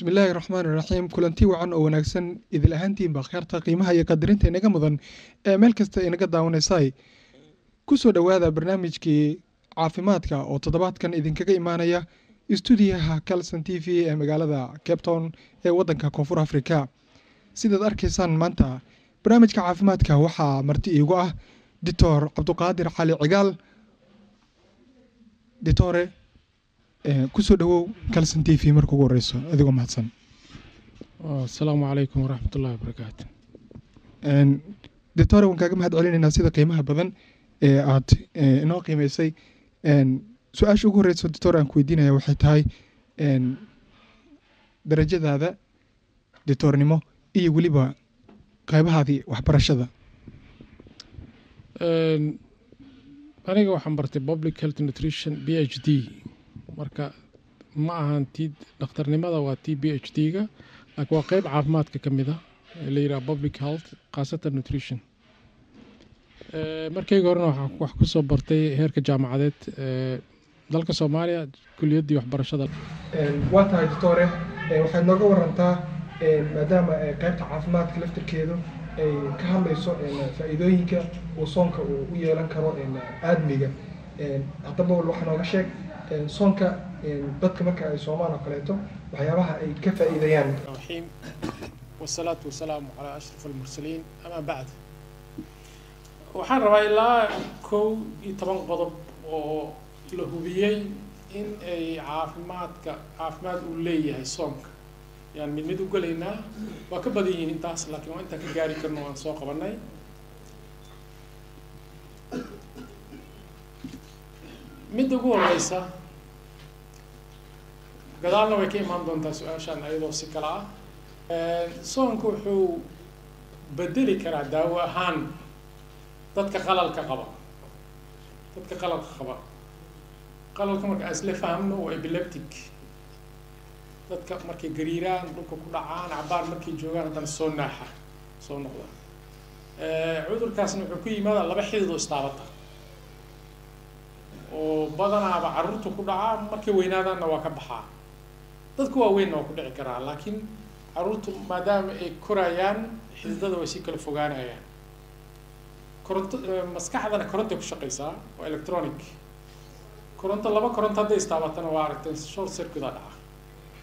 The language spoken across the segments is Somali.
Bismillaahi raxmaani raxiim. Kulanti wacan oo wanaagsan idil ahaantiinba kheerta qiimaha iyo qadarinta inaga mudan ee meel kasta inaga daawanaysaay, kusoo dhowaada barnaamijkii caafimaadka oo toddobaadkan idinkaga imaanaya istuudiyaha Calson TV ee magaalada Cape Town ee wadanka Koonfur Africa. Sidaad arkaysaan, maanta barnaamijka caafimaadka waxaa marti iigu ah Doctor Cabduqaadir Cali Cigaal. Doctore, kusoo dhawow Calson TV marka ugu horeyso, adigoo mahadsan. Asalaamu calaykum waraxmat ullahi wabarakaatu. Doctore, waan kaaga mahad celinaynaa sida qiimaha badan ee aad inoo qiimeysay. Su-aasha ugu horeyso, doctor, aan ku weydiinaya waxay tahay darajadaada doctornimo iyo weliba qeybahaadii waxbarashada. Aniga waxaan bartay public health nutrition, PhD. Marka ma ahan ti dhakhtarnimada, waa t PhD-ga, laakiin waa qeyb caafimaadka ka mid ah ee la yidhaha public health, khaasatan nutrition. Markayga horena waxaan wax ku soo bartay heerka jaamacadeed ee dalka Soomaaliya, kuliyaddii waxbarashada. Waa tahay, doctore, waxaad nooga warantaa, maadaama qeybta caafimaadka laftirkeedu ay ka hadlayso faa'iidooyinka uu soonka uu u yeelan karo aadmiga, haddaba waxaa nooga sheeg soonka, dadka marka ay soomaan oo kaleeto, waxyaabaha ay ka faa'iidayaan. الرحيم والصلاة والسلام على أشرف المرسلين، أما بعد، waxaan rabaa ilaa 11 qodob oo la hubiyey in ay caafimaadka, caafimaad uu leeyahay soonka, yaan mid mid u gelaynaa. Waa ka badan yihiin intaas, laakiin waa intaan ka gaari karno waan soo qabanay. Midda ugu horeysa, gadaalna way ka imaan doontaa su-aashaan ayadoo si kale ah. Soonku wuxuu bedeli karaa daawo ahaan dadka qalalka qaba. Dadka qalalka qaba, qalalka marka aan isla fahamno, waa epileptic, dadka markay gariiraan, dhulka ku dhacaan, cabaar markay joogaan haddana soo naaxa, soo noqda. Cudurkaasna wuxuu ku yimaadaa laba xidid oo istaabata, oo badanaaba carruurta ku dhacaa, markay weynaadaanna waa ka baxaa. Dadka waaweynna waa ku dhici karaa, laakiin carruurtu maadaama ay korayaan, xididada way sii kala fogaanayaan. Koronto, maskaxdana korontay ku shaqeysaa, waa electronic. Koronto, laba koronto hadday istaabatana, waa aragteen, short circuit aa dhaca,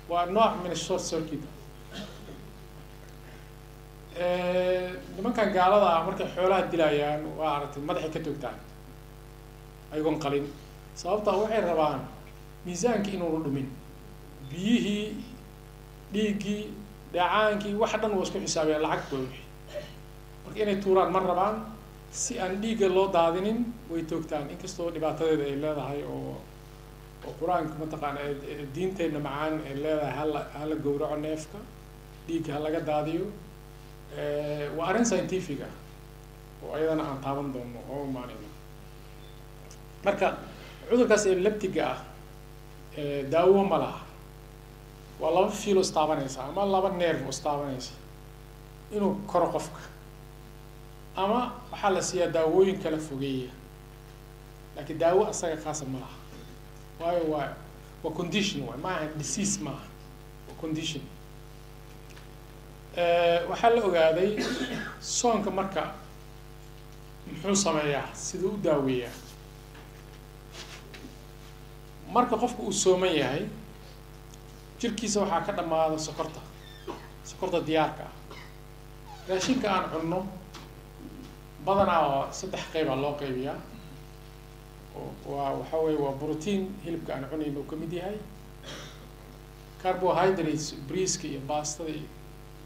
waa nooc min short circuit. Nimankan gaalada ah markay xoolaha dilayaan, waa aragtay, madaxay ka toogtaan ayagoon qalin. Sababta waxay rabaan miisaanka inuunu dhumin, biyihii, dhiiggii, dheecaankii, wax dhan waa isku xisaabiyaan, lacag way wixii. Marka inay tuuraan ma rabaan, si aan dhiigga loo daadinin way toogtaan, inkastoo dhibaatadeeda ay leedahay oo Qur-aanka, mataqaana, diinteenna macaan ay leedahay hala gowraco neefka, dhiigga ha laga daadiyo. Waa arrin scientific ah oo ayadana aan taaban doono oo imaanayno. Marka cudurkaas epileptiga ah daawo ma laha. Waa laba fiilo istaabanaysa ama laba nerve istaabanaysa inuu koro qofka, ama waxaa la siiyaa daawooyin kala fogeeya, laakiin daawo asaga khaasa ma laha, waayo waa condition waay, maaha disease, maaha, waa condition. Waxaa la ogaaday soonka marka muxuu sameeyaa, siduu u daaweeyaa. Marka qofka uu sooman yahay, jirkiisa waxaa ka dhammaada sokorta, sokorta diyaarka ah. Raashinka aan cunno badanaa waa saddex qeybaa loo qaybiyaa. Waa waxa weeye, waa protein, hilibka aan cunayno uu ka mid yahay, carbohydrates, briiska iyo baastada iyo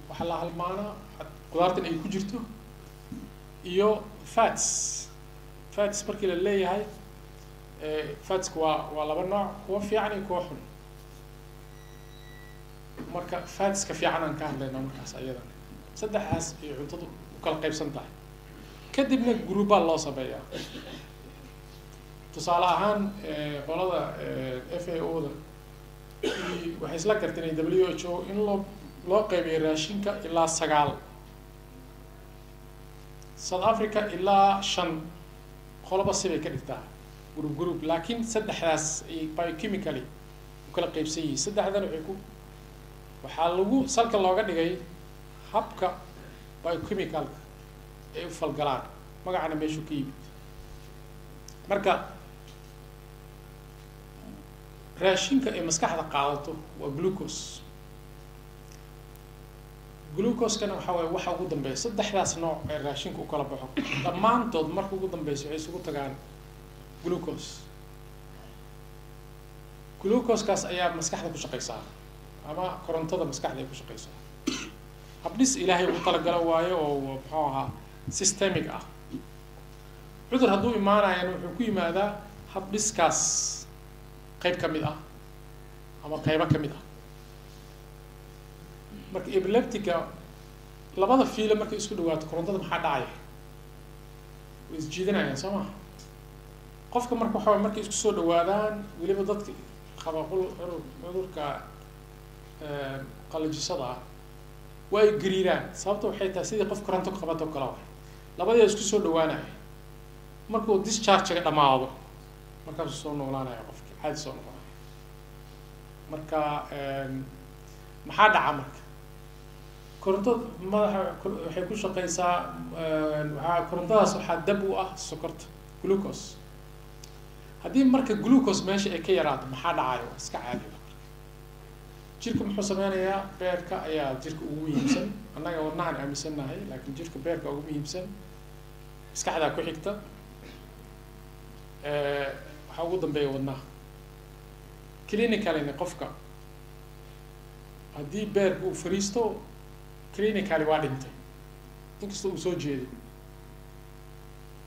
waxa la halmaanaa, qudaartan ay ku jirto, iyo fats. Fats markii la leeyahay, fatska waa laba nooc, kuwa fiican iyo kuwa xun. Marka fatska fiican aan ka hadlaynaa. Markaas ayadana saddexdaas ay cuntadu u kala qaybsan tahay, kadibna groupaa loo sameeyaa. Tusaale ahaan, qolada FAO da waxay isla garteen WHO in loo qaybiyo raashinka ilaa sagaal, South Africa ilaa shan, qoloba sibay ka dhigtaa group group, laakiin saddexdaas ay biochemically u kala qaybsan yihiin. Saddexdan waxay ku Waxaa lagu salka looga dhigay habka biochemicalka ay u falgalaan, magacana meeshuu ka yimid. Marka raashinka ay maskaxda qaadato waa glucose. Glucosekana waxaa waaye waxa ugu dambeeya saddexdaas nooc ee raashinka u kala baxo, dhammaantood marka ugu dambeysa waxay isugu tagaan glucose. Glucosekaas ayaa maskaxda ku shaqeysaa ama korontada maskaxda ay ku shaqeysaa. Habdhis Ilaahay ugu talagala waayo oo muxuu ahaa systemic ah. Cudur hadduu imaanayana wuxuu ku yimaadaa habdhiskaas qayb ka mid ah ama qaybo ka mid ah. Marka epileptica labada fiilo markay isku dhawaato korontada maxaa dhacaya? Way isjiidanayaan, soo maha? Qofka marka waxa waye markay isku soo dhawaadaan, weliba dadka qaba cudurka qalajisada ah, waa ay gariiraan. Sababta waxay tahay sidii qof koronto qabato kale waay, labadii isku soo dhawaanaya. Markuu discharge-ga dhamaado markaasuu soo noolaanaya, qofki caadi soo noqonaya. Marka maxaa dhaca? Marka korontada madaxa waxay ku shaqeysaa, waxaa korontadaas waxaa dab u ah sokorta, glucose. Haddii marka glucose meesha ay ka yaraato, maxaa dhacayo? Waa iska caadi. Jirka muxuu sameynayaa? Beerka ayaa jirka ugu muhiimsan. Annaga wadnahan aaminsannahay, laakiin jirka beerka ugu muhiimsan, maskaxdaa ku xigta, waxaa ugu dambeeya wadnaha. Clinicallyna qofka haddii beerka uu fariisto, clinically waa dhintay, inkastoo uu soo jeedo.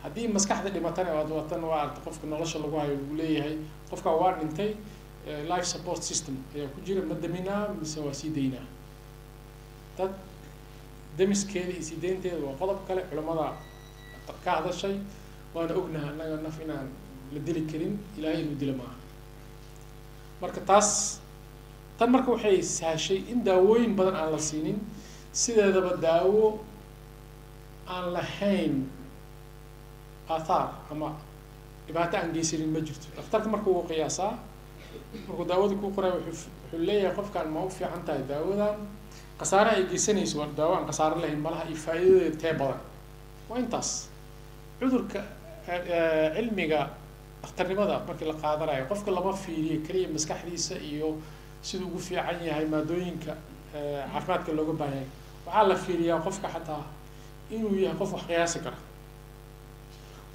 Haddii maskaxda dhimatana waad watan, waa aragta qofka nolosha lagu hayo, lagu leeyahay qofka waa dhintay, life support system ayaa ku jira, ma daminaa mise waa sii daynaa? Dad damiskeeda iyo sii daynteeda waa qodob kale, culamada ka hadashay, waana ognaha annaga naf inaan la dili karin, Ilaahay inuu dilo maaha. Marka taas tan marka waxay sahashay in daawooyin badan aan la siinin. Sideedaba daawo aan lahayn aathaar ama dhibaato aan geysanin ma jirto. Dhakhtarka marka wuu qiyaasaa markuu daawada kuu qoray, wuxuu leeyahay qofkan ma u fiican tahay daawadan, khasaaraha ay geysanayso, waa daawo aan khasaaro lahayn malaha, iyo faa'iidadeeda tee badan. Waa intaas. Cudurka cilmiga dhakhtarnimada markii la qaadanayo, qofka lama fiiriyo keliya maskaxdiisa iyo siduu ugu fiican yahay maadooyinka caafimaadka looga baahan yahay. Waxaa la fiiriyaa qofka xataa inuu yahay qof wax qiyaasi kara,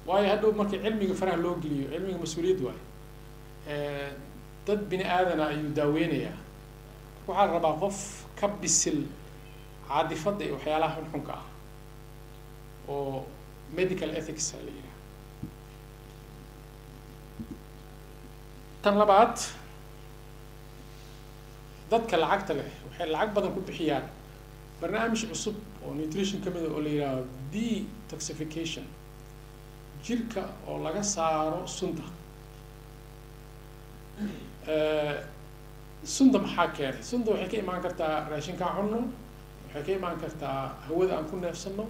waayo hadhow markii cilmiga faraha loo geliyo, cilmiga mas-uuliyad waayo, dad bini aadana ayuu daaweynayaa. Waxaa la rabaa qof ka bisil caadifadda iyo waxyaalaha xunxunka ah oo medical ethics la yidhaha. Tan labaad, dadka lacagta leh waxay lacag badan ku bixiyaan barnaamij cusub oo nutrition ka mid a oo la yidhahdo detoxification, jirka oo laga saaro sunta. Sunta maxaa keenay? Sunta waxay ka imaan kartaa raashinkaan cunno, waxay ka imaan kartaa hawada aan ku neefsano,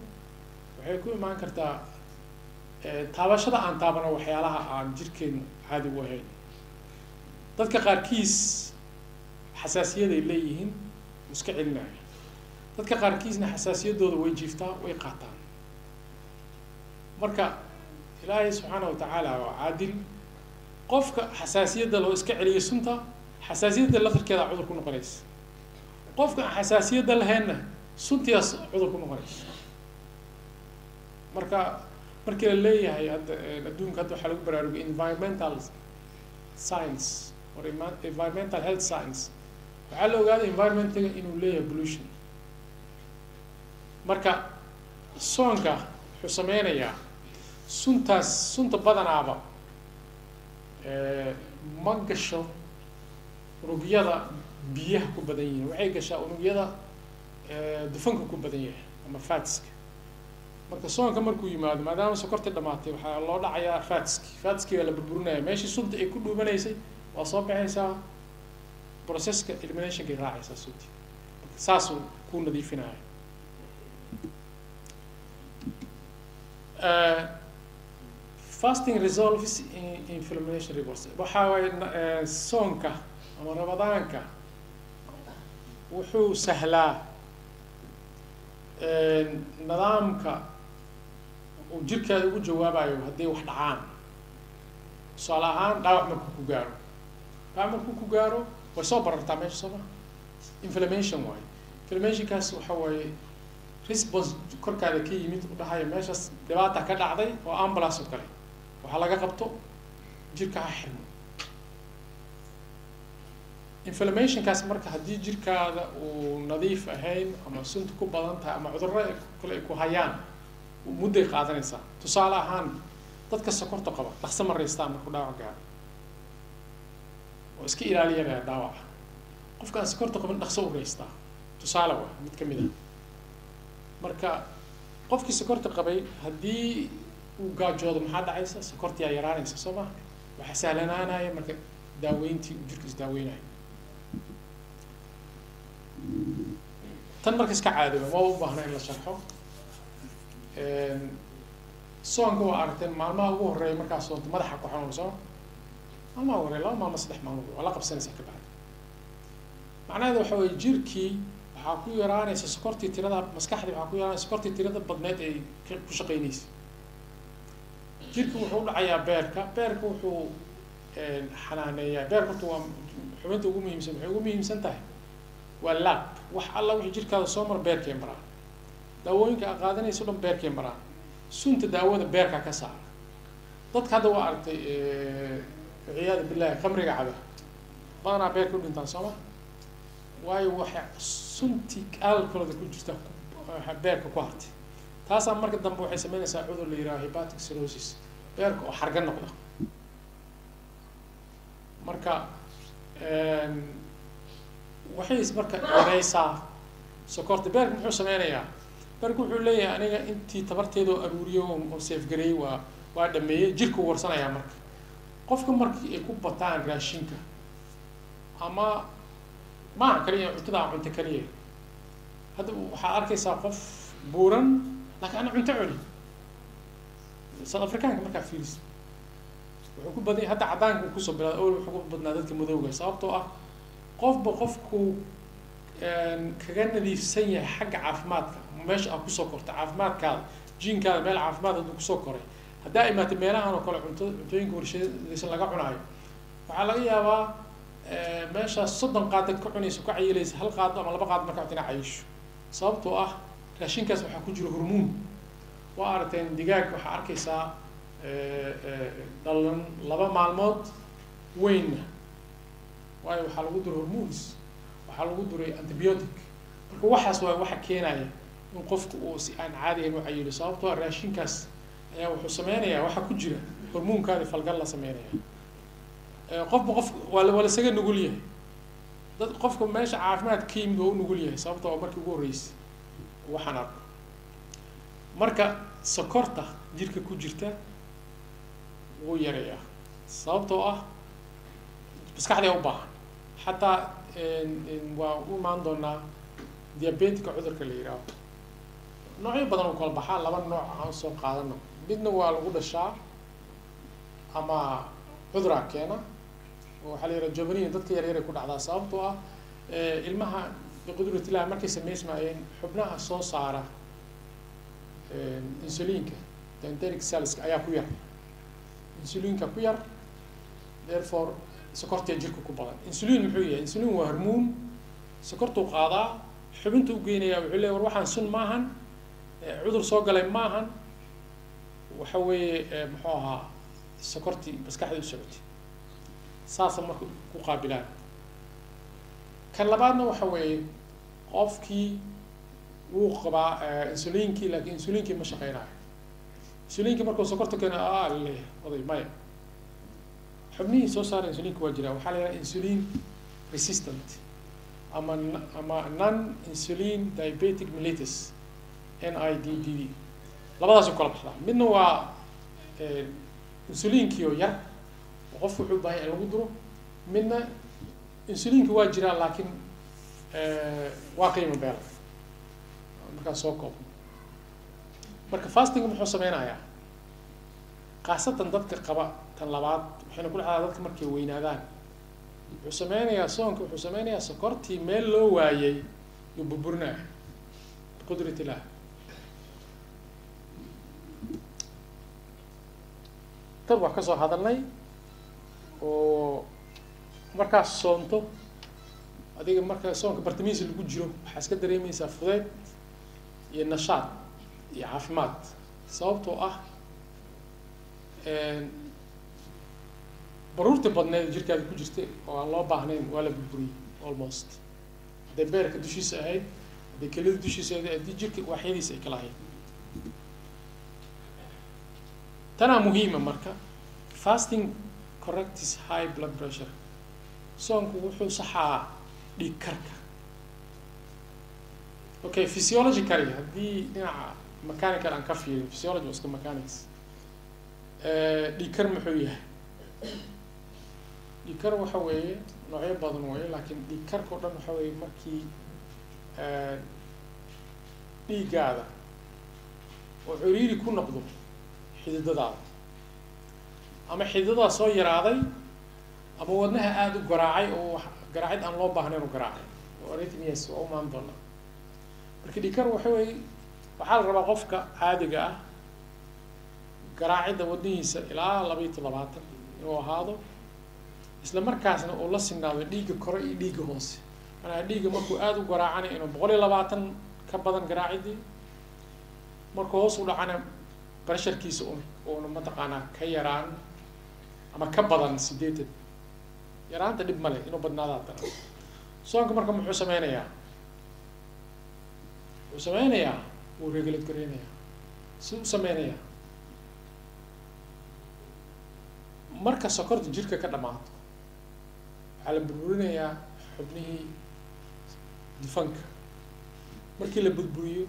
waxay ku imaan kartaa taabashada aan taabano waxyaalaha aan jirkeenu caadi u ahayn. Dadka qaarkiis xasaasiyaday leeyihiin, iska celinaya. Dadka qaarkiisna xasaasiyaddooda way jiiftaa, way qaataan. Marka Ilaahay subxaana watacaala waa caadil. Qofka xasaasiyadda loo iska celiyo sunta, xasaasiyadda laftarkeeda cudur ku noqonaysa. Qofka aan xasaasiyadda lahaynna suntiyaas cudur ku noqonaysa. Marka markii la leeyahay hadda adduunka hadda waxaa lagu baraarugay environmental science or environmental health science, waxaa la ogaaday environmentiga inuu leeyahay pollution. Marka soonka wuxuu sameynayaa suntaas. Sunta badanaaba ma gasho unugyada biyaha ku badan yihiin, waxay gashaa unugyada dufanka ku badan yahay ama fatska. Marka soonka markuu yimaado, maadaama sokortii dhamaatay, waxaa loo dhacayaa fatski. Fatski baa la burburinaya, meeshii sunta ay ku dhuumanaysay waa soo baxaysaa, processka eliminationkay raacaysaa sunti. Marka saasuu ku nadiifinaya. Fasting resolves inflammation reports. Waxaa waaye soonka ama Ramadaanka Wuxuu sahlaa nidaamka uu jirkaada ugu jawaabayo hadday wax dhacaan. Tusaale ahaan, dhaawac markuu ku gaaro, dhaawac markuu ku gaaro, way soo barartaa meesha, soo ma? Inflammation waaye. Inflammationkaas waxa waaye response korkaada ka yimid u dhahayo meeshaas dhibaata ka dhacday, oo ambulance oo kale waxaa laga qabto, jirka ha xirmo. Inflammationkaas marka haddii jirkaada uu nadiif ahayn ama sunta ku badan tahay ama cudurro kale ay ku hayaan, mudday qaadanaysaa. Tusaale ahaan, dadka sokorta qaba dhaqso ma raystaan markuu dhaawac gaaro, oo iska ilaaliyana dhaawaca. Qofka aan sokorta qabin dhaqso u raystaa. Tusaale waa mid kamid ah. Marka qofkii sokorta qabay haddii uu gaajoodo, maxaa dhacaysa? Sokortiyaa yaraanaysa, soo ma? Waxaa sahlanaanaya marka daaweyntii uu jirka isdaaweynayo. Tan marka iska caadiba maba u baahna in la sharxo. Soonka waa aragteen, maalmaha ugu horreeya markaa soonto madaxa ku xanuun, soo maalmaha ugu horreeya, 2 maalmo, 3 maalmood, waa la qabsanaysaa ka bacdi. Macnaheedu waxa weeye jirkii waxaa ku yaraanaysa sokortii tirada, maskaxdii waxaa ku yaraanaysa sokortii tirada badneed ay ku shaqeynaysa. Jirki wuxuu u dhacayaa beerka. Beerka wuxuu xanaaneeyaa. Beerka horta waa xubinta ugu muhiimsan. Waxay ugu muhiimsan tahay waa lab. Wax alla wixii jirkaada soo mara beerkay maraan. Daawooyinka aad qaadanayso dhan beerkay maraan. Sunta daawada beerkaa ka saara. Dadka hadda waa aragtay, ciyaadu billahi, khamriga caba badanaa beerka u dhintaan, sooma? Waayo, waxay suntii alcoholda ku jirta beerka ku hartay. Taasaa marka dambe waxay sameynaysaa cudur la yiraahdo hepatic cirrhosis, beerka oo xarga noqda. Marka waxay marka yareysaa sokorta. Beerka muxuu sameynayaa? Beerka wuxuu leeyahay aniga intii tabarteeda oo aruuriyo oo safegareeyey waa dhameeyey. Jirka uu warsanayaa. Marka qofka markii ay ku bataan raashinka ama maaha kaliya cuntada aan cunto kaliya, hadda waxaa arkaysaa qof buuran laakiin ana cunto cunin. South Africaanka markaa fiiris wuxuu ku badan yahay. Hadda caddaanka uu kusoo bilaaday, awal wuxuu ku badnaa dadka madowga, sababtoo ah qofba qofku kaga nadiifsan yahay xagga caafimaadka. Meesha aad kusoo korta caafimaadkaada, jiinkaada meel caafimaad hadduu kusoo koray, haddaa imaatay meelahan oo kale cunto cuntooyinka warshadaysan laga cunaayo, waxaa laga yaabaa meeshaas 30 qaadad ka cunayso, ka cayilaysa, hal qaado ama laba qaado markaa cunto inaa cayisho, sababtoo ah raashinkaas waxaa ku jira hormoon. Waa aragteen digaag waxaa arkaysaa dhalan 2 maalmood weynna, waayo waxaa lagu duray hormones, waxaa lagu duray antibiotic. Marka waxaas waa waxa keenaya in qofku uu si aan caadi ahayn u cayilo, sababtoo ah raashinkaas ayaa wuxuu sameynayaa waxa ku jira hormoonkaadi falgal la sameynaya. Qofba qof waa lasaga nugul yahay. Dad qofka meesha caafimaad ka yimid waa u nugul yahay, sababtoo waa markii ugu horreysay waxaan arko. Marka sokorta jirka ku jirta wuu yareeyaa, sababtoo ah maskaxda u baahan. Xataa waa u imaan doonaa diabetica cudurka la yidhaaho. Noocyo badan oo kala baxaa, laba nooc aan soo qaadano. Midna waa lagu dhashaa ama cuduraa keena, oo waxaa la yidhaha juvenile, dadka yaryar ay ku dhacdaa, sababtoo ah ilmaha biqudrat illah markay samaysmayeen xubnaha soo saara insulinka, dendritic cells, ayaa ku yar, insulinka ku yar, therefore sokortiya jirka ku badan. Insulin muxuu yahay? Insulin waa hormoon sokortuu qaadaa, xubinta u geynaya. Wuxuu leeyahay war waxaan sun maahan, cudur soo galay maahan, waxa weeye muxuu ahaa sokortii maskaxda u socotay, saasa marka ku qaabilaan. Kan labaadna waxa weeye qofkii wuu qabaa insulinkii, laakiin insulinkii ma shaqeynayo. Insulinkii markuu sokorta keeno a laleeyahay oday maya, xubnihii soo saara insulinka waa jiraa. Waxaa la yidhaha insulin resistant ama non insulin diabetic mellitus, NIDDD. Labadaas u kala baxdaa. Midna waa insulinkii oo yar oo qofku wuxuu u baahan yahay in lagu duro. Midna insulinki waa jiraa laakiin waa qiimo beel. Markaan soo koobno marka, fasting muxuu sameynayaa? Khaasatan dadka qaba tan labaad, waxayna ku dhacdaa dadka markay weynaadaan. Wuxuu sameynayaa soonka, wuxuu sameynayaa sokortii meel loo waayay yuu burburinaya biqudrat illah. Dad wax ka soo hadalnay oo markaas soonto adiga, marka soonka bartamihiisa lagu jiro waxaa iska dareemeysaa fudeed iyo nashaad iyo caafimaad, sababtoo ah baruurta badneed jirkaada ku jirtay oo aan loo baahnayn waa la burburiyey almost. Hadday beerka dushiisa ahayd, hadday kelida dushiisa ahayd, haddii jirka waaxyadiisa ay kala ahayd. Tanaa muhiima marka, fasting corrects high blood pressure. Soonku wuxuu saxaa dhiig karka. Okay, physiologically haddii dhinaca mechanical aan ka fiirin, physiology waa iska mechanics. Dhiig kar muxuu yahay? Dhiig kar waxa weeye noocyo badan weeye, laakiin dhiig karka o dhan waxa weeye markii dhiiggaada oo ciriiri ku noqdo xididadaada, ama xididadaa soo yaraaday, ama wadnaha aada u garaacay oo garaacid aan loo baahnayn u garaacay, oo arrhythmias waa u imaan doonaa. Marka dhiig kar waxa weeye, waxaa la rabaa qofka caadiga ah garaacidda wadnihiisa ilaa 72 inuu ahaado, isla markaasna uu la sinaado dhiigga kore iyo dhiigga hoose. Manaa dhiigga markuu aada u garaacana inuu 120 ka badan garaaciddii, markuu hoos u dhacana pressurekiisa uuna mataqaanaa ka yaraan ama ka badan 80. Yaraanta dhib male, inuu badnaado haddana. Soonka marka muxuu sameynayaa? Wuxuu sameynayaa, wuu regulate gareynayaa. Si u sameynayaa, marka sokorta jirka ka dhamaato waxaa la burburinayaa xubnihii dufanka. Markii la burburiyo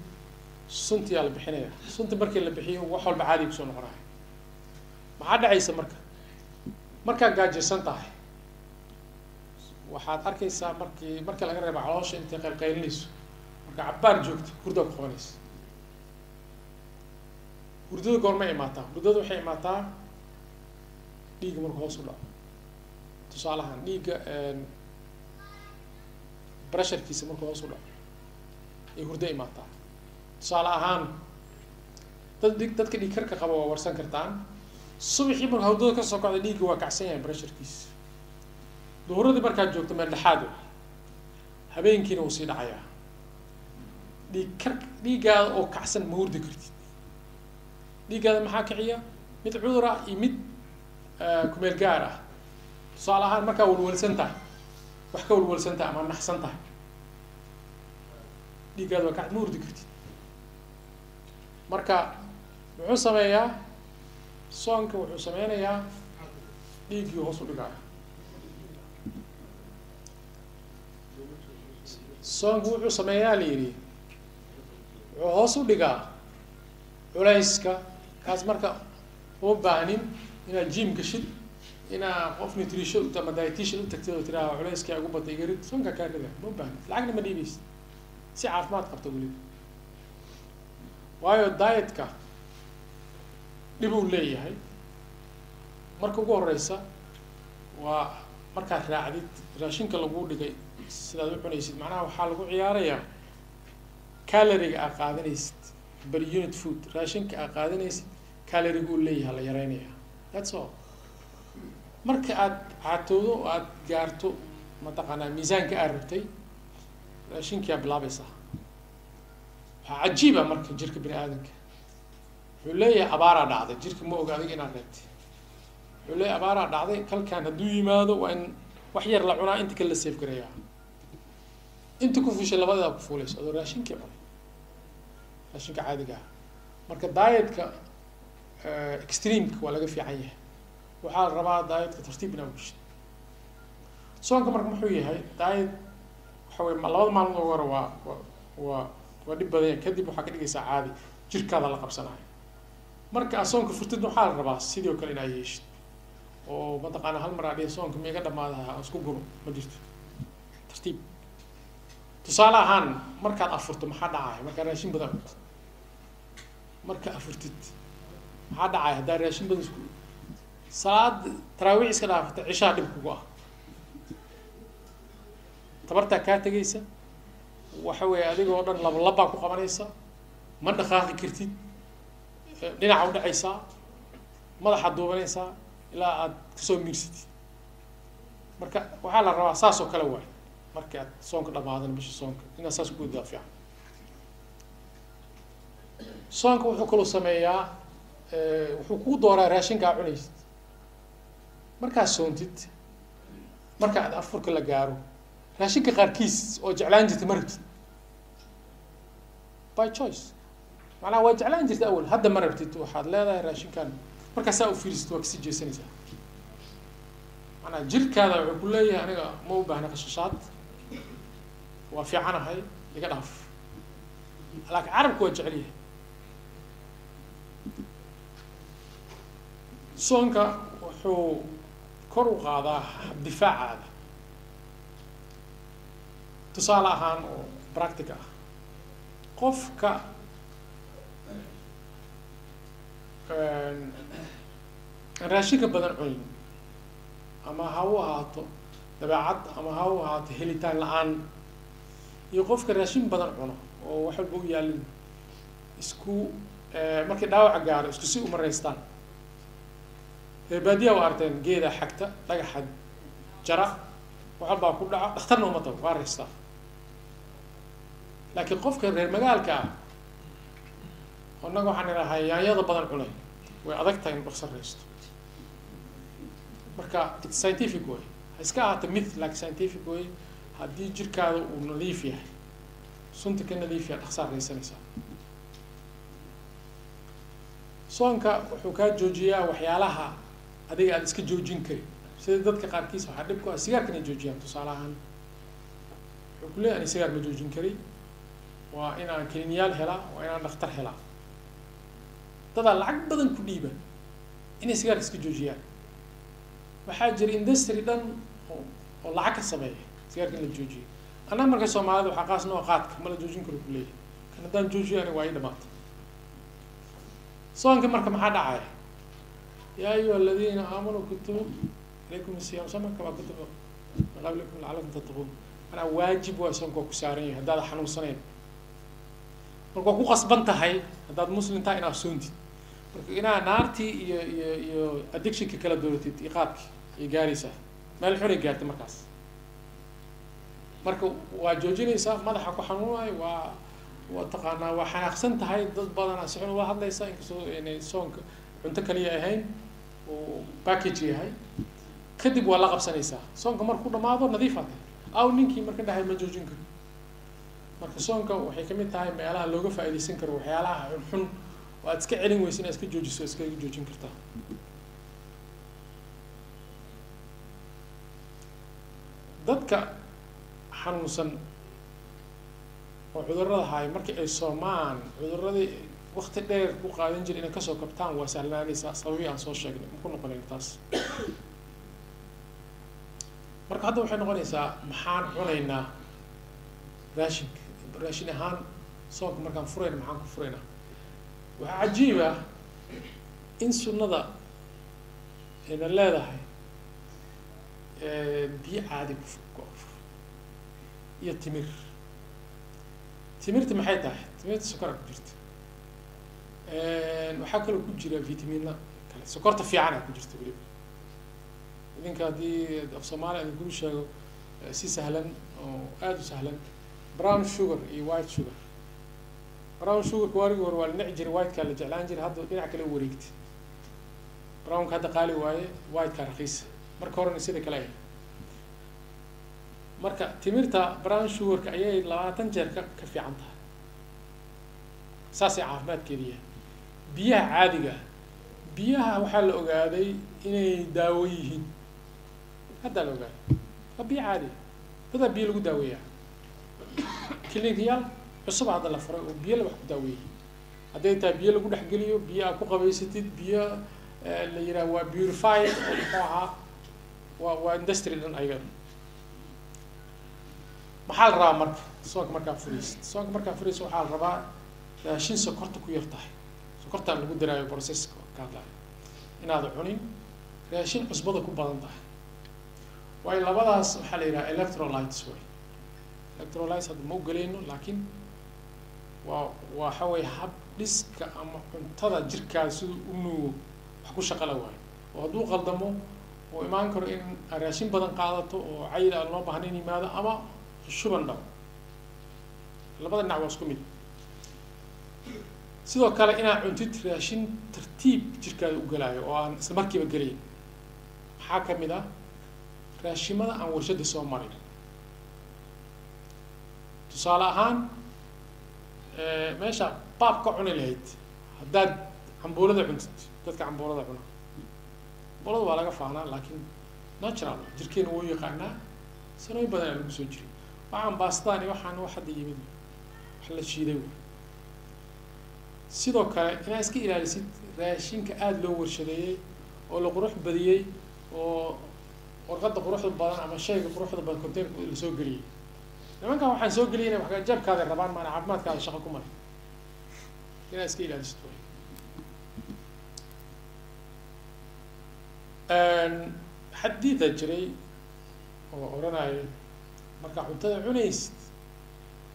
suntiyaa la bixinaya. Sunti markii la bixiyo wax walba caadi kusoo noqonaya. Maxaa dhacaysa marka? Markaa gaajaysan tahay waxaad arkaysaa markii marka laga reebo caloosha intay qaylqaylinayso, marka cabbaar joogto hurdaa ku qabanaysa. Hurdada goormay imaataa? Hurdada waxay imaataa dhiigga markuu hoos u dhaco. Tusaalahaan dhiigga pressurekiisa markuu hoos u dhaco ay hurdo imaataa. Tusaale ahaan dadka dhiig karka qaba waa warsan kartaan, subaxii marka hurdada kasoo kacda dhiigga waa kacsan yahay pressurekiisa. Duhuradii markaad joogto meel dhexaad wa, habeenkiina wuu sii dhacayaa. Dhiig kar dhiiggaada oo kacsan ma hurdi kartid. Dhiiggaada maxaa kiciya? Mid cudur ah iyo mid kumeel gaar ah. Tusaale ahaan markaa walwalsan tahay, wax ka walwalsan tahay ama naxsan tahay, dhiiggaada waa kac, ma hurdi kartid. Marka muxuu sameeyaa soonka? Wuxuu sameynayaa dhiiggii hoos u dhigaya. Soonku wuxuu sameeyaa la yidhi, wuxuu hoos u dhigaa culayska. Kaas marka uma baahnin inaad gym gashid, inaa qof nutrition ama dietitian u tagtid oo tiraha culayska ugu batay iga rid. Soonka kaa rida, ma baahnin, lacagna ma dhiibaysid, si caafimaad qabta weliba. Waayo dietka dhib uu leeyahay. Marka ugu horeysa waa markaad raacdid raashinka laguu dhigay sidaad u cunaysid, macnaha waxaa lagu ciyaarayaa caloriga aad qaadanaysid per unit food. Raashinka aad qaadanaysid caloriga uu leeyahay la yareynaya, that's all. Marka aad caatoodo oo aad gaarto mataqaanaa miisaanka aad rabtay, raashinkiyaa bilaabaysaa. Waxaa cajiiba marka jirka bini aadamka wuxuu leeyahay abaaraa dhacday, jirka ma oga adiga inaad reebtay. Wuxuu leeyahay abaaraa dhacday, kalkaan hadduu yimaado waa in wax yar la cunaa, inta kale la safe gareeyaa. Inta ku fushay labadeeda ku fuulayso adoo raashinkii cunay, raashinka caadiga ah. Marka dietka extremeka waa laga fiican yahay. Waxaa la rabaa dietka tartiib inaa geshid. Soonka marka muxuu yahay diet? Waxa weye labada maalmood ugu hore waa waa waa dhib badan yahay, kadib waxaa ka dhigaysaa caadi, jirkaada la qabsanayo. Marka aad soonka furtid waxaa la rabaa sidoo kale inaa yeeshid oo mataqaana hal mar aa dhihi soonka ma iga dhamaadaha aan isku guro, ma jirto, tartiib. Tusaale ahaan markaad afurto maxaa dhacaya? Markaa raashin badan cuntid, marka afurtid maxaa dhacaya? Haddaa raashin badan isku salaad taraawiix iska dhaafata, cishaa dhib kugu ah. Tabartaa kaa tegaysa, waxa weeye adigoo dhan labalabbaa ku qabanaysa, ma dhaqaaqi kartid, dhinaca u dhacaysaa, madaxaad duubanaysaa ilaa aad kasoo miirsatid. Marka waxaa la rabaa saas oo kale waay, marka aad soonka dhamaadana bisha soonka inaad saas ku gudaa fiican. Soonka wuxuu kaloo sameeyaa, wuxuu kuu dooraa raashinka aa cunaysid. Markaad soontid, marka aad afurka la gaaro, raashinka qaarkiis oo jeclaan jirtay ma rabtid, by choice. Macnaha waa jeclaan jirtay awal, hadda ma rabtid. Waxaad leedahay raashinkan markaa saa u fiirisid waa kasii jeesanaysaa. Macnaha jirkaada wuxuu ku leeyahay aniga ma u baahna qashashaad, waa fiicanahay, iga dhaaf. Laakiin carabku waa jecel yahay. Soonka wuxuu kor u qaadaa habdifaacaada. Tusaale ahaan oo practic ah, qofka aan raashinka badan cunin, ama ha u ahaato dabeecad ama ha u ahaato helitaan la-aan, iyo qofka raashin badan cuno oo wax walba u yaalin, isku markii dhaawaca gaaro isku si uma raystaan. Reer baadiya waa arteen, geeda xagta, dhagaxa jara, wax walbaa ku dhaca, dhakhtarna uma tago, waa raystaa. Laakiin qofka reer magaalka ah, innaga waxaan idhahay yaanyada badan cunay, way adag tahay in dhaqso raysto. Marka it's scientific way, ha iska ahaato myth, laakiin scientific way. Haddii jirkaada uu nadiif yahay, sunta ka nadiif yahay, dhaqsaa raysanaysaa. Soonka wuxuu kaa joojiyaa waxyaalaha adiga aada iska joojin karin, sida dadka qaarkiis waxaa dhib ku ah sigaarka inay joojiyaan. Tusaale ahaan wuxuu ku leeyahay ani sigaar ma joojin kari, waa inaan kliniyaal helaa, waa inaan dhakhtar helaa. Dadaa lacag badan ku dhiiba inay sigaarka iska joojiyaan. Waxaa jira industry dhan oo lacag ka sameeya sigaarka in la joojiyo. Annaga marka Soomaalida waxaa qaas noo qaadka ma la joojin karo kuleeyahay, kan haddaan joojiyo aniga waa ii dhamaata. Soonka marka maxaa dhacaya? Yaa ayuha aladiina aamanuu kutiba calaykum asiyaam sama kamaa kutiba min qablikum lacalakum tattaquun. Manaa waajib waa soonka, waa ku saaran yahay haddaad xanuunsanayn. Marka waa ku qasban tahay haddaad muslim tahay inaad soontid. Marka inaad naartii iyo iyo iyo addictionka kala dooratid iyo qaadkii iyo gaaraysaa meel xunay gaartay markaas. Marka waa joojinaysaa, madaxa ku xanuunayo, waa taqaanaa, waa xanaaqsan tahay, dad badanaa si xun ula hadlaysaa, inkastoo inay soonka cunto kaliya ahayn uu package yahay. Kadib waa la qabsanaysaa. Soonka markuu dhamaado nadiifaad tahay. Aw ninkii marka dhahay ma joojin karo. Marka soonka waxay kamid tahay meelaha looga faa'iidaysan karo waxyaalaha xunxun oo aad iska celin weysa inaad iska joojiso, iskaga joojin kartaa. Dadka xanuunsan oo cudurrada haaya markii ay soomaan, cudurradii waqti dheer ku qaadan jira inay kasoo kabtaan waa sahlaanaysaa, sababii aan soo sheegnay ma ku noqonayn taas. Marka hadda waxay noqonaysaa maxaan cunaynaa raashinka, raashin ahaan soonka markaan furayna maxaan ku furaynaa? Waxaa cajiib ah in sunnada ayna leedahay biyo caadi ku afur iyo timir. Timirta maxay tahay? Timirta sokora ku jirta, waxaa kaloo ku jira vitamina kale, sokorta fiicana ku jirta weliba. Idinka haddii af Soomaaliya idinkugu sheego si sahlan oo aada u sahlan, brown sugar iyo white sugar. Brown sugarka waarigii hore waa la nici jiray, whitekaa la jeclaan jiray, hadda dhinac kale u wareegtay. Brownka hadda qaali waaye, whitekaa rakiisa, marka horena sida kale ahayd. Marka timirta brown sugarka ayay 20 jeer ka fiican tahay, saasay caafimaadkeeda yahay. Biyaha caadiga ah, biyaha waxaa la ogaaday inay daawo yihiin, haddaa la ogaaday. Waa biyo caadi ah, dadaa biyo lagu daaweeyaa. Klinikyaal cusub hadda la furay oo biyo la wax ku daaweeyay, hadday tahay biyo lagu dhexgeliyo, biyo aad ku qabaysatid, biyo la yidhaha waa purified oo muxuu ahaa, waa industry dhan ayaga. Maxaa la rabaa marka soonka markaa furaysid? Soonka markaa furaysid waxaa la rabaa raashin sokorta ku yar tahay, sokortaan lagu daraayo processka ka hadlayo, inaad cunin raashin cusbada ku badan tahay, waayo labadaas waxaa la yidhaha electrolytes way. Electrolytes hadda ma u gelayno, laakiin waa waxa weeye hab dhiska ama cuntada jirkaada siduu u nuugo wax ku shaqala waayo, oo hadduu qaldamo oo imaan karo in raashin badan qaadato oo cayil aan loo baahnayn yimaado ama shuban dhaco. Labada dhinac waa isku mid. Sidoo kale inaad cuntid raashin tartiib jirkaada u galaayo oo aan isla markiiba gelayn. Maxaa ka mid ah raashimada aan warshada soo marin? Tusaale ahaan, meesha baab ka cuni lahayd haddaad cambuulada cuntid, dadka cambuulada cuna, cambuulada waa laga faanaa, laakiin natural jirkeena wuu yaqaanaa, sanooyin badan aa lagu soo jiray. Waxaan baastaan iyo waxaan wax hadda yimid, wax la shiiday waay. Sidoo kale inaad iska ilaalisid raashinka aada loo warshadeeyey oo la qurux badiyey oo warqadda quruxda badan ama shayga quruxda badan containerka lasoo geliyey. Nimankan waxaan soo geliyay inay wax jeebkaada rabaan, maana caafimaadkaada shaqo ku male. Inaad iska ilaalisid waay. Xadiida jiray oo odhanaya markaa cuntada cunaysid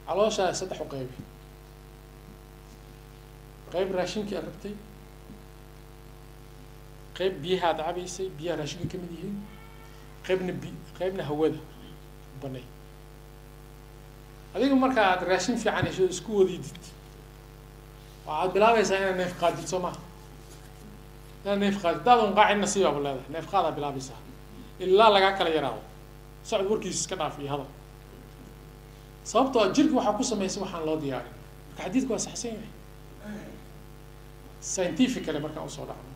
calooshaa saddex u qaybi: qayb raashinkii aad rabtay, qayb biyaha aad cabaysay, biyaha raashinka ka mid yihiin, qaybna qaybna hawada banay. Adiga marka aad raashin fiican hesho isku wadiidid, waxaad bilaabaysaa inaad neef qaadid, soo maha? Inaad neef qaadid daadan qaacin nasiibaa bu leedahay, neef qaadaa bilaabaysaa ilaa lagaa kala yaraado socod, warkiisa iska dhaaf iyo hadal, sababtoo ah jirka waxaa ku samaysa waxaan loo diyaarin. Marka xadiidku waa saxsan yahay scientifically. Markaan usoo dhacno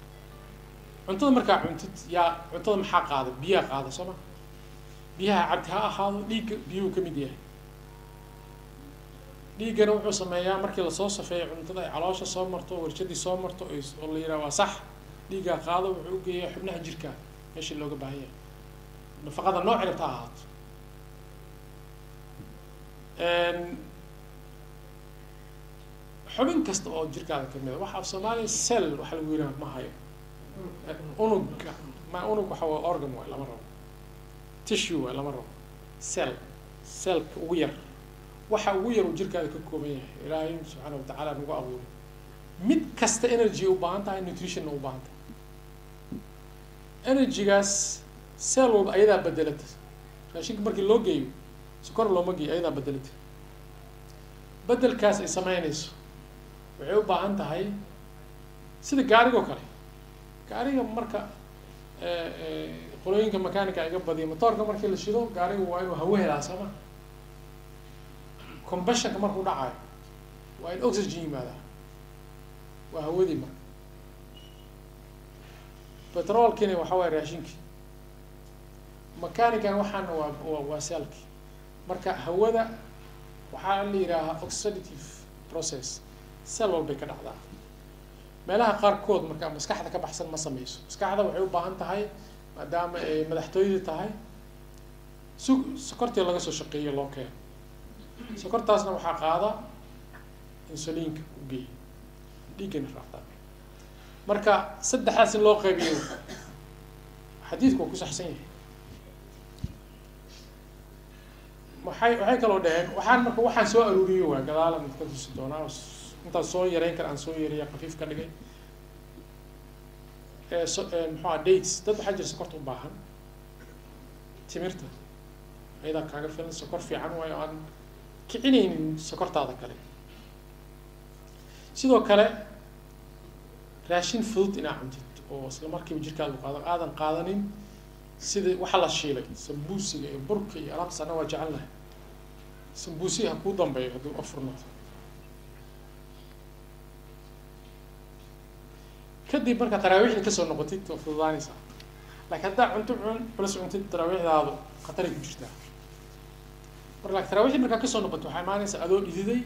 cuntada, markaa cuntid yaa cuntada maxaa qaada? Biyaha qaada, soo ma? Biyaha cabdi ha ahaado, dhiigga biyuhu ka mid yahay. Dhiiggana wuxuu sameeyaa markii lasoo safeeyo cuntada ay caloosha soo marto, warshadii soo marto, oo la yidhaha waa sax, dhiiggaa qaado, wuxuu ugeeyaa xubnaha jirka meeshii looga baahan yahay, nafaqada nooc rabta ha ahaato. Xubin kasta oo jirkaada kamid a, waxa af Soomaaliya cell waxa lagu yidhaha ma hayo, unugga ma unug waxa waa organ waay, lama rabo, tissue waay, lama rabo, cell, cellka ugu yar, waxa ugu yar uu jirkaada ka kooban yahay Ilaahay subxaana watacaala nagu abuuray. Mid kasta energy u baahan tahay, nutritionna u baahan tahay. Energygaas cell walba ayadaa bedelata. Raashinka markii loo geeyo, sokor looma geeyo, ayadaa bedelata. Bedelkaas ay sameynayso waxay u baahan tahay sida gaarigoo kale. Gaariga marka qolooyinka mechanica iga badiya, motoorka markii la shido gaarigu waa inuu hawo helaa, sooma? Combustionka markuu dhacayo waa in oxygen yimaadaa, waa hawadii. Marka petroolkiina waxa waaya raashinkii, mechanican waxaana waa cellki. Marka hawada waxaa la yidhaahaa oxidative process, cell walbay ka dhacdaa. Meelaha qaarkood marka maskaxda ka baxsan ma sameyso. Maskaxda waxay u baahan tahay, maadaama ay madaxtooyadii tahay, su sokortii laga soo shaqeeyo loo keeno. Sokortaasna waxaa qaada insuliinka u geeya dhiiggana raacdaa. Marka saddexdaas in loo qaybiyo xadiidku waa ku saxsan yahay. Waxay kaloo dhaheen waxaan marka waxaan soo aruuriyey waa gadaalan ka tusi doonaa, intaan soo yareyn kara aan soo yareeya, khafiif ka dhigay. So muxuu dates, dad waxaa jira sokorta u baahan, timirta ayadaa kaaga filan, sokor fiican waayo aan kicinaynin sokortaada kale. Sidoo kale raashin fudud inaa cuntid oo isla markiiba jirkaada qaado, aadan qaadanin sida waxa la shiilay, sambuusiga iyo burka iyo alaabtaas. Anna waa jecelnahay sambuusiga, ha kuu dambeeyo hadduu afur noqdo. Kadib markaa taraawiixda kasoo noqotid waa fududaanaysaa, laakiin haddaa cunto cun culus cuntid taraawiixdaadu khataray ku jirtaa. Marka laakiin taraawiixda markaa kasoo noqotid waxaa imaanaysaa adoo dhididay,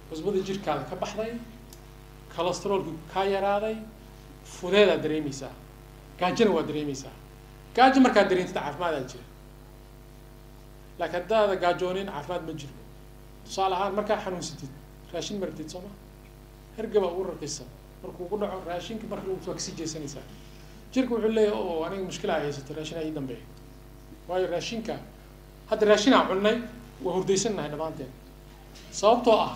cusbada jirkaada ka baxday, cholesteroolku kaa yaraaday, fudeedaad dareemeysaa, gaajona waa dareemeysaa. Gaajo markaad dareentid caafimaad jira, laakiin haddaada gaajoonin caafimaad ma jiro. Tusaale ahaan markaa xanuunsatid raashin ma rabtid, soo ma? Hergaba ugu raqisan markuu ku dhaco raashinka marka waa kasii jeesanaysaa. Jirka wuxuu leeyahay oo aniga mushkila ay haysato, raashinaa ii dambeeya, waayo raashinka hadda raashinaa cunnay Waa hurdaysannahay dhammaanteen, sababtoo ah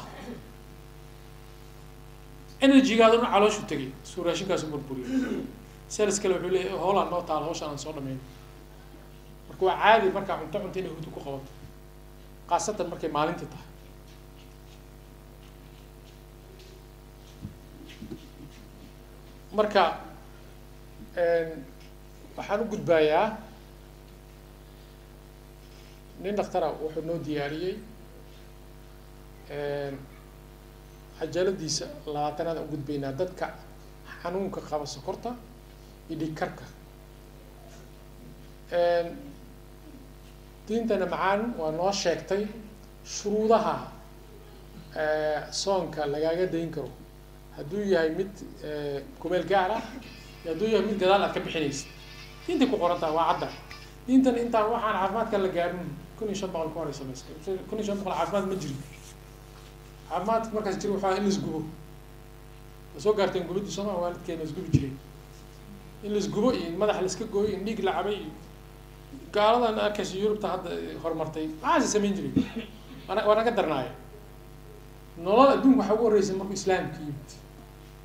energygaada dhan calooshu tegay suu raashinkaasu burburiyo. Cells kale wuxuu leeyahay hoolaan noo taal, hawshaan aan soo dhamayn. Marka waa caadi markaa cunto cunto inay hurdo ku qabato, khaasatan markay maalintii tahay. Marka waxaan u gudbayaa nin dhakhtara wuxuu noo diyaariyey cajaladiisa 20aad aan u gudbaynaa dadka xanuunka qaba sokorta iyo dhiig karka. Diintana macaan waa noo sheegtay shuruudaha soonka lagaaga dayn karo, hadduu yahay mid kumeel gaar ah iyo hadduu yahay mid gadaal aad ka bixinaysid. Diintay ku qoran tahay, waa cadda. Diintan intaan waxaan caafimaadka la gaarin 1500 ka hor ay samaysay. 1500 caafimaad ma jirin. Caafimaadka markaas jiri waxaa in laisgubo. Waa soo gaarteen gubidii sooma? Waalidkeena isgubi jiray, in laisgubo iyo in madaxa laiska gooyo, in dhiig la cabay iyo gaaladan arkaysa Yurubta hadda horumartay maxaase samayn jiray. Waa naga darnaaya nolol adduunka. Waxaa ugu horreysay markuu islaamka yimid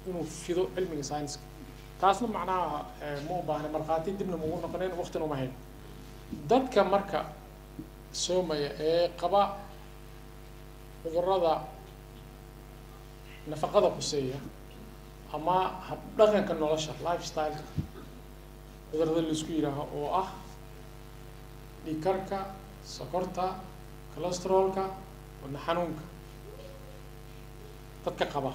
inuu fido cilmiga science-ka. Taasna macnaha ma u baahna markhaati, dibna ma ugu noqoneen, waqtina uma hayn. Dadka marka soomaya ee qaba cudurrada nafaqada quseeya ama habdhaqanka nolosha, lifestyle-ka cudurrada laisku yidhaaho, oo ah dhiigkarka, sokorta, cholesterolka, wadna xanuunka, dadka qaba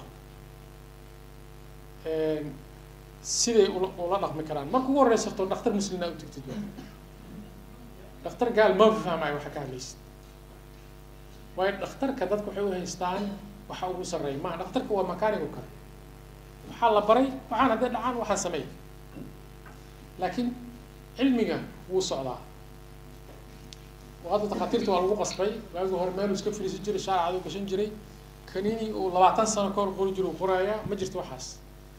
siday ula dhaqmi karaan? Marka ugu horeysa horta dhakhtar muslina u tagtid. Waa dhakhtar gaal ma fahmayo waxa ka hadlaysid, waayo dhakhtarka dadka waxay u haystaan waxa ugu sarreeya maha. Dhakhtarka waa mechanic oo kale, waxaa la baray waxaan hadday dhacaan waxaan sameey, laakiin cilmiga wuu socdaa oo hadda takhaatiirta waa lagu qasbay. Waagii hore meeluu iska fariisan jiray, shaarcad u gashan jiray, kaniini uu 20 sano ka hor qori jiro uu qorayaa. Ma jirto waxaas.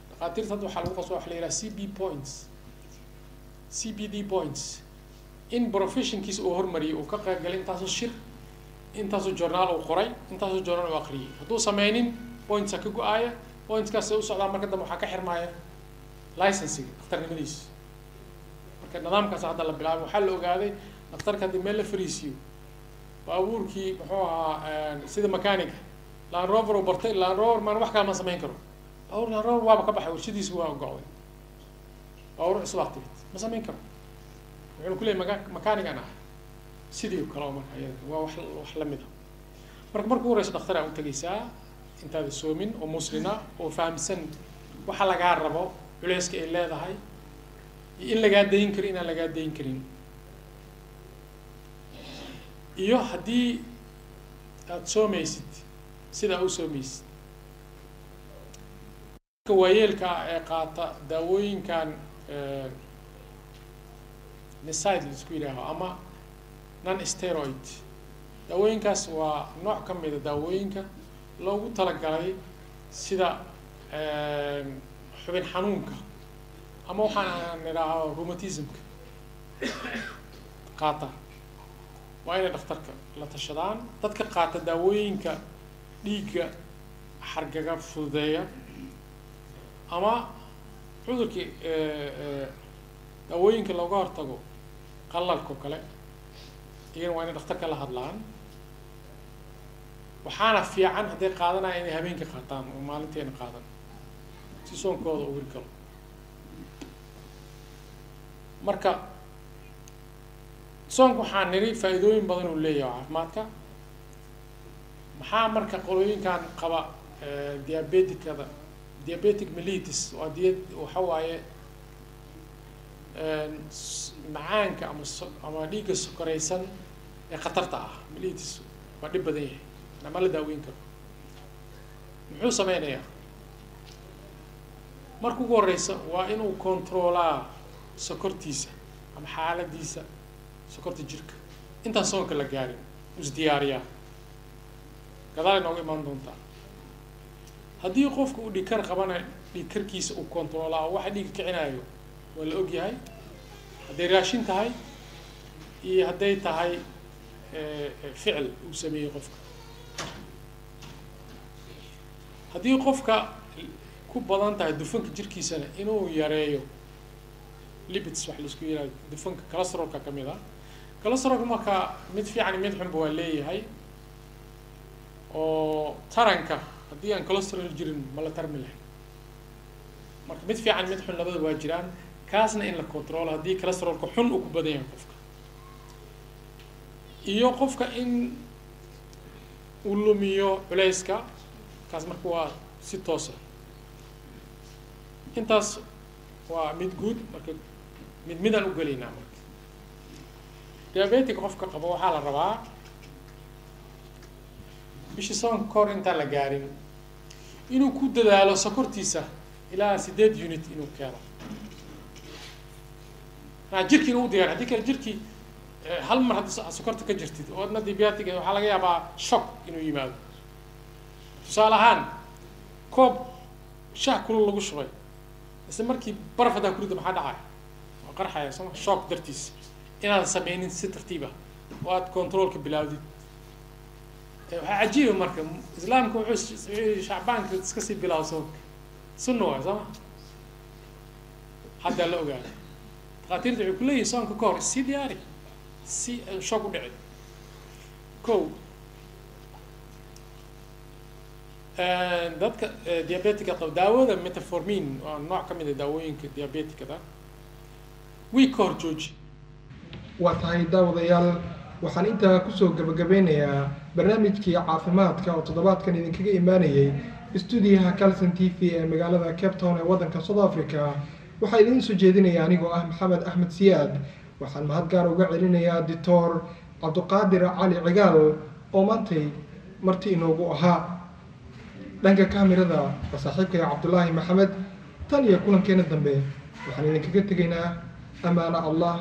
Dhakhaatiirta hadda waxaa lagu qasbay waxa la yidhaha CB points, CPD points, in professionkiisa uu hormariyay, uu ka qayb galay intaasoo shir, intaasoo journaal uu qoray, intaasoo journaal uu aqriyay. Hadduu sameynin, pointsa ka go-aaya. Pointskaas u socdaa, marka dambe waxaa ka xirmaaya licensiga dhakhtarnimadiisa. Marka nidaamkaas hadda la bilaabay, waxaa la ogaaday dhakhtarka haddii meel la fariisiyo, baabuurkii muxuu ahaa sida mechanica Land Rover uu bartay, Land Rover maan wax kale ma samayn karo. Baabuur Land Rover waaba ka baxay warshadiisi, waa go'day, baabuur cusub aa timid, ma samayn karo. Wuxuuna ku leeyay mechanigan ah sidii oo kale oo marka iyada waa wax la mid ah. Marka ugu horeysa dhakhtar aa u tegaysaa intaada soomin, oo muslina oo fahamsan waxa lagaa rabo, culeyska ay leedahay iyo in lagaa dayn karin, inaan lagaa dayn karin, iyo haddii aada soomaysid sidaa u soomaysid. Waayeelka ah ee qaata daawooyinkan NSAID laisku yidhaaho ama non steroid, daawooyinkaas waa nooc ka mida daawooyinka loogu talagalay sida xubin xanuunka ama waxaan aan idhaaho rheumatismka qaata, waa inay dhakhtarka la tashadaan. Dadka qaata daawooyinka dhiigga xargaga fududeeya ama cudurkii daawooyinka looga hortago qalalka oo kale, iyagana waa inay dhakhtarka la hadlaan. Waxaana fiican hadday qaadanaya inay habeenkii qaataan oo maalinteena qaadan si soonkooda u hirgalo. Marka soonka waxaan nidhi faa'iidooyin badan uu leeyahay caafimaadka. Maxaa marka qolooyinkan qaba diabeticada, diabetic mellitus, waa diya waxa waaye macaanka ama dhiigga sokoreysan ee khatarta ah, mellitus waa dhib badan yahay, ama la daaweyn karo, muxuu sameynayaa? Marka ugu horeysa waa inuu controlaa sokortiisa ama xaaladiisa sokorta jirka intaan soonka la gaarin, isdiyaariyaa. Gadaal inooga imaan doontaa. Haddii qofka uu dhiigkar qabana, dhiigkarkiisa uu controlaa oo waxa dhiigga kicinayo waa la ogyahay, hadday raashin tahay iyo hadday tahay Ficil uu sameeyey qofka. Haddii qofka ku badan tahay dufanka jirkiisana, inuu yareeyo lipids, wax laisku yihahdo dufanka, cholesterolka ka mid ah. Cholesterolka marka mid fiican iyo mid xunba waa leeyahay, oo taranka haddii aan cholesterol jirin ma la tarmi lahayn. Marka mid fiican, mid xun labada waa jiraan, kaasna in la control haddii cholesterolka xun uu ku badan yahay qofka. Iyo qofka in uu lumiyo culayska, kaas marka waa si toosa. Intaas waa mid guud. Marka mid midaan u gelaynaa. Marka diabetic qofka qabo waxaa la rabaa bishii soonka kahor intaan la gaarin inuu ku dadaalo sokortiisa ilaa 8 unit inuu keeno, maa jirki inuu u diyaar. Haddii kale jirkii hal mar haddii sokorta ka jirtid oo adna diabetic, waxaa laga yaabaa shock inuu yimaado. Tusaale ahaan, koob shaah kulul lagu shubay, isla markii baraf haddaa kurida, maxaa dhacaya? Waa qarxaya, sooma? Shock dartiis inaadan sameynin, si tartiib ah oo aad controlka bilaawdid. Waxaa cajiiba marka Islaamka wuxuu yihi Shacbaanka iska sii bilaabo soonka, sunna waay, sooma? Haddaa la ogaada, dhakhaatiirta waxay kuleeyihin soonka ka hor sii diyaari si shock u dhici. Ko dadka diabetica qaba, daawada metformin waa nooc ka mid ah daawooyinka diabeticada, week ka hor jooji. Waa tahay daawadayaal, waxaan intaa kusoo gabagabeynayaa barnaamijkii caafimaadka oo toddobaadkan idinkaga imaanayay istuudiyaha Calson TV ee magaalada Cape Town ee waddanka South Africa. Waxaa idiin soo jeedinaya anigoo ah Maxamed Axmed Siyaad. Waxaan mahad gaar uga celinayaa Doctor Cabduqaadir Cali Cigaal oo maantay marti inoogu ahaa. Dhanka kaamirada waa saaxiibkaya Cabdulaahi Maxamed. Tan iyo kulankeena dambe waxaan idinkaga tegaynaa amaana Allah.